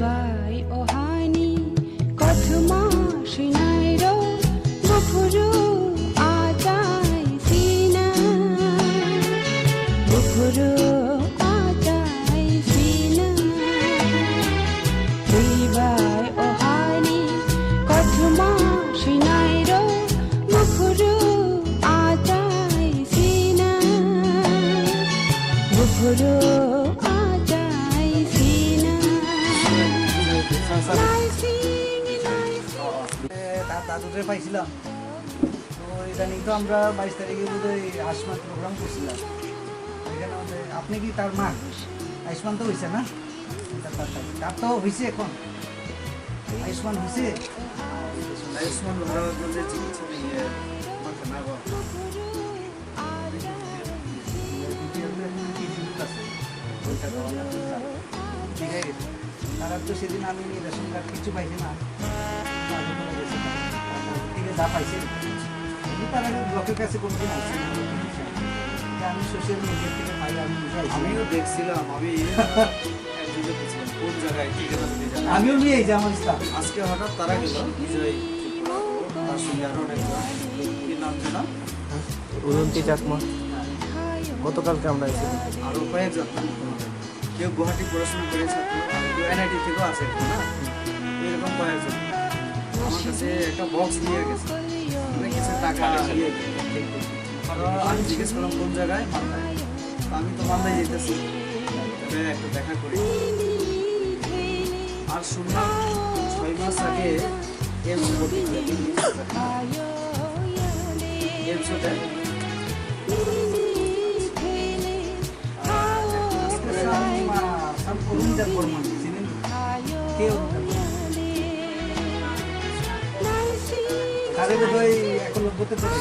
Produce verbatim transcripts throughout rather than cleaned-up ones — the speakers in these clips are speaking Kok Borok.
Bai o hani kothoma sinai ro, buphuru achai sina, buphuru achai sina. Bai o hani kothoma sinai ro, buphuru achai sina, buphuru achai sina. Naising, naising. এ, তার দাদুরে পাইছিলাম। তো ইদানিং তো আমরা বাইশ তারিখে বোধহয় আয়ুষ্মান প্রোগ্রাম করছিলাম। এখানে আমাদের, আপনি কি তার মা? আয়ুষ্মান তো হয়েছে না? তার, তার, তার, তার তো হয়েছে এখন। আয়ুষ্মান হয়েছে? আয়ুষ্মান ভারত বলতে চিকিৎসা নিয়ে মাথা না গো। ঠিক আছে। তারা তো সেদিন আমি রেশন কার্ড কিছু পাইছি না। ঠিক আছে, যা পাইছি। কিন্তু তারা কিন্তু ব্লকের কাছে কোনোদিন আসছে না। এটা আমি সোশ্যাল মিডিয়া থেকে পাই, আমি নিজে আইছি। আমিও দেখছিলাম, আমি একজনকে বলছিলাম, "কোন জায়গায়, ঠিক আছে, আপনি জানেন?" আমিও নিয়ে এই যে আমার স্টাফ। আজকে হঠাৎ তারা গেল, বিজয় ত্রিপুরা, তার সঙ্গে আরো অনেকজন। কি নাম যেন? উদন্তি চাকমা। গতকালকে আমরা এসেছি। আরো কয়েকজন। কেউ গুয়াহাটি পড়াশোনা করে ছাত্র, আর কেউ এনআইটি থেকেও আছে, না? এরকম কয়েকজন। আমার কাছে একটা বক্স নিয়ে গেছে। মানে কিছু টাকা নিয়ে গেছে। তো আমি জিজ্ঞেস করলাম, "কোন জায়গায়?" "মালদায়।" তো আমি তো মালদায় যেতেছি। তবে একটু দেখা করি। আর শুনলাম, ছয় মাস আগে এমস ভর্তি হয়েছে। এমস ওটা? আহ, আজকে সাম, আহ, সাম অরুণ দেব বর্মন, চিনেন? কে অরুণ দেব বর্মন? তারে বোধহয় এখন লোক বলতে পারে।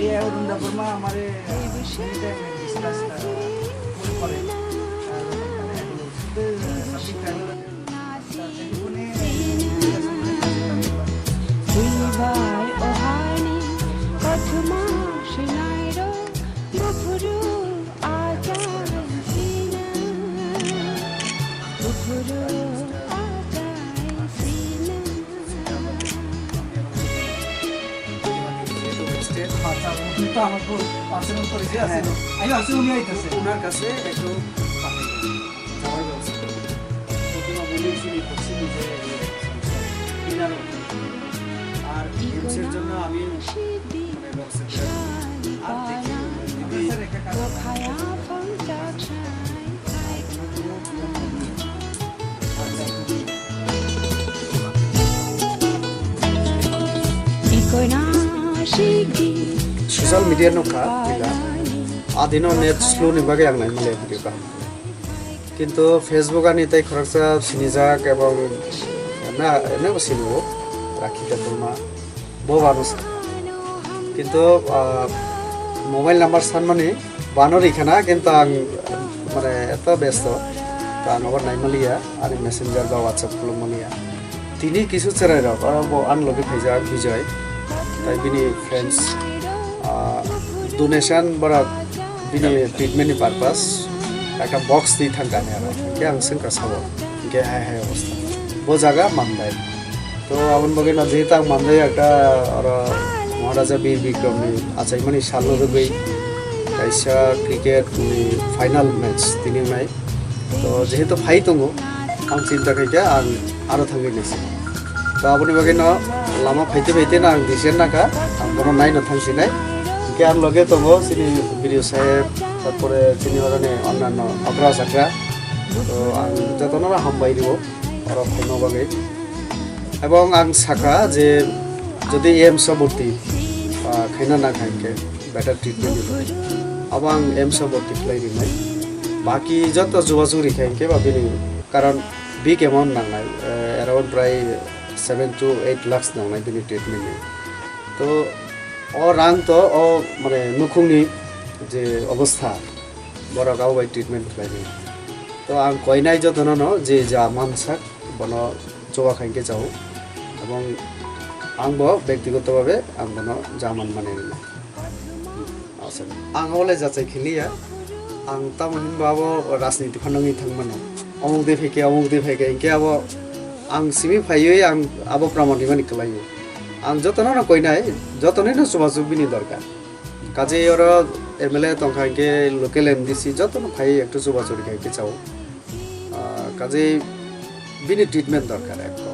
এই অরুণ দেব বর্মা আমারে, আহ, anytime discuss, আহ, করে। আর, আহ, এখন শুধু, আহ, subject টা হলো Bai o hani kothoma sinai ro, buphuru achai sina, buphuru achai sina. ওনার কাছে একটু পাঠাই দেন। যাওয়ার ব্যবস্থা করবো। প্রথমে বলেছি, করছি যে এই সংসার, কিনারও আর এমসের জন্য আমি মানে ব্যবস্থা করে দেবো। আর দেখি যদি Social media no kha, tila. Adino net slow ni bagwi ang nai male video kaham. Kintu Facebook ani tei khoroksa sinijak ebong na, ene bo sini o, Rakhi Debbarma, bo bano sa. Kintu, ah, mobile number sanmani bano rikhana, kintu ang, mane, eto besto, ta ang abo naimaliya, ani Messenger ba WhatsApp khulumaliya. Tini kisu cherai rok, oro bo ani logi phaijak Bijoy, tai bini friends, ah, donation borok bini treatment ni purpose ekta box twi thang kani aro. Hingke ang swngkha sabo, hingke hai hai obostha. Bo jaga Mandai. To aboni bagwi no jehetu ang Mandai ekta oro Maharaja Bir Bikram ni achaimani salno rwgwi kaisa cricket ni final match tini wngnai. To jehetu phai tongo, ang chinta khaikha ang aro thangwi naisi. To aboni bagwi no lama phaite phaite no ang decision nakha, ang bono naino thangsinai. Hingke ang loge tongo chini B D O saheb, tarpore chini oroni onnanno okra chakra. To ang jotono no hambai rio oro phaima bagwi. Ebong ang sakha je jodi AIIMS o bhorti, ah, khaina nang kha hingke better treatment ni bagwi. Abo ang AIIMS o bhorti khlai rinai. Baki joto jogajog rikha hingke ba bini, karon big amount nangnai, eh, around prai seven to eight lakhs nangnai bini treatment ni. To o rang to o mane nukhungni Je obostha, borok abo bai treatment khlainai. To ang koinai jotono no je ja mansak bono chuba khaikhe chao, ebong ang bo bektigoto bhabe ang bono ja manmani rwnai. Aswk. Ang abo le jachai khiliya. Ang tamo hinba abo rajniti phano wngwi thangmano. Omuk de phaikhe, omuk de phaikhe, hinkhe abo ang simi phaiwi ang abo praman rimani kwlaio. Ang jotono no koinai, jotonino chubachu bini dorkar. Kaje oro M L A tongkha hinkhe local M D C jotono phaiwi ekto chubachu rikha hinkhe chao. Ah, kaje bini treatment dorkar ekto.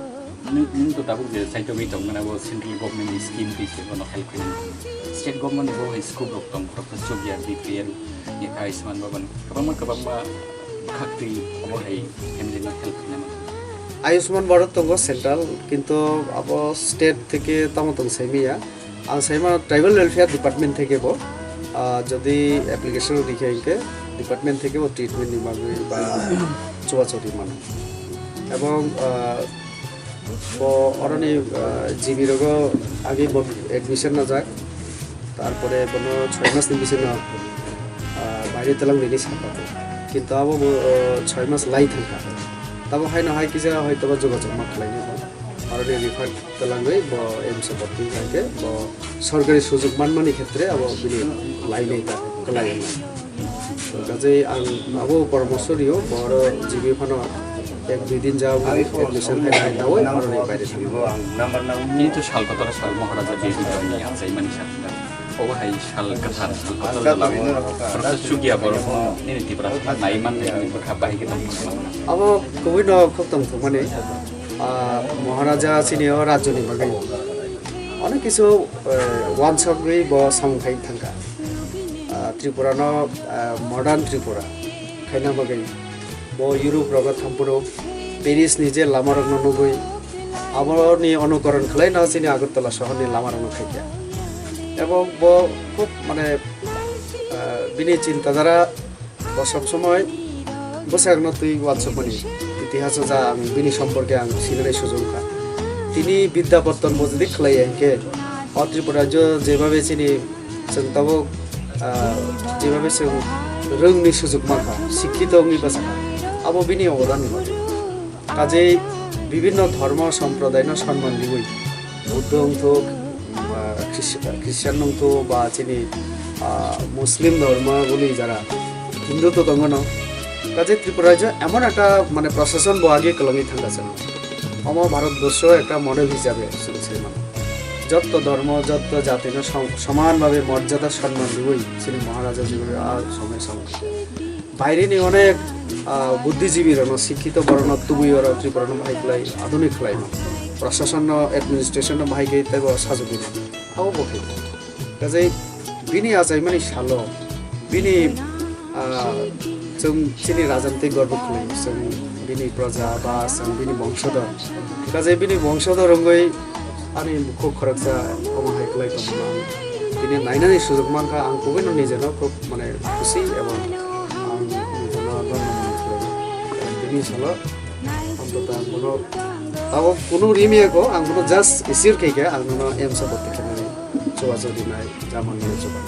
Nung, nung to tabuk je saitogwi tongmani abo central government ni scheme twi se bono help khainani. State government ni bo hai scope rok tong, Doctor Chogia, B P L, yakha Ayushman Bhavan, kwbangma, kwbangma bwkhaktwi obo hai family no help khainani. Ayushman Bharat tongo central, kintu abo state theke tamo tong saimaya. Ang saima tribal welfare department theke bo, ah, jodi application rikha hinkhe department theke bo treatment ni bagwi ba chubachu rimano. Ebong, ah, bo oroni, ah, G B rogo age bo admission najak, tarpore bono choi mas ni bisingno, ah, baire twlang rini sakha. Kintu abo bo, ah, choi mas lai thangkha. Tabo haino hai kisa hoitoba jogajog ma khlainai bo. Oroni refer twlangwi bo M S bhorti hinkhe bo sorkari sujuk manmani khetre abo bini lainai ta kwlai wngmani. Kajai ang abo poramorso rio, bo oro G B phano ek dui din jagwi admission hai nai nawi oroni baire thangwi. Nini to sal kotor sal Maharaja Bedi Bharani yachaimani sakha. Obo hai sal kwthar, sal kotor jwlago. Professor Chogia borok nini Tiprasa nai man nai bwkha bahai khe tong thangma. Abo kubui no khok tong thangmani. Ah, Maharaja chini o rajyoni bagwi onek kisu, eh, wansokgwi bo samung khai thangkha. Ah, Tripura no, ah, modern Tripura khaina bagwi bo Europe rogo thampuro Paris ni je lama rokno nugwi aboni onukoron khwlaino chini Agartala sohorni lama rokno khaikha. Ebo bo khub mane, ah, bini chintadara Bo sob somoi bwsakno twi uansukmani itihaso ja ang bini somporke ang sinani sujung kha. Tini Bidya Patton bo jodi khlaiya hinkhe o Tripura rajyo jebabe chini chwng tabuk, ah, jebabe chwng rwngni sujug mankha, sikkito wngwi bwsakha, abo bini obodan ni bagwi. Kajei bibinno dhormo somprodaino sonman riwi, Buddho wngthok, ba Chris-, Christian wngthok, ba chini, ah, Muslim dhormo boni jara Hindu to tongo no. Kajei Tripura rajyo emon ekta mane prosason bo age kwlangwi thangkha chwng. Omo Bharat borsho ekta model hisabe chwng sai mano. Jotto dhormo, jotto jatino som-, soman bhabe morjada sonman riwi chini Maharaja jibo a somoi samoi. Baire ni onek, ah, buddhijibi rokno, sikkito borokno tubui oro Tripura no bahai khlai, adhunik khlai no. Prashasan no, administration no bahai khe teibo sajagwi no. Abo bo khe. Kajai bini achaimani salo, bini, ah, chwng chini rajan tei gorbo khlai, chwng bini proja ba chwng bini bongsodo. Kajai bini bongsodo rwngwi ani bukhuk khoroksa omo hai khlai tongmano. Tini nainani sujug mankha, ang kubui no nijeno khub mane khusi ebong ang nijeno dhormo mani khlai. Tini salo antoto ang bono abo kunu rimiya ko, ang bono just assure khaikha ang nono M S bhorti khainani chubachu rinai, jamani chuba.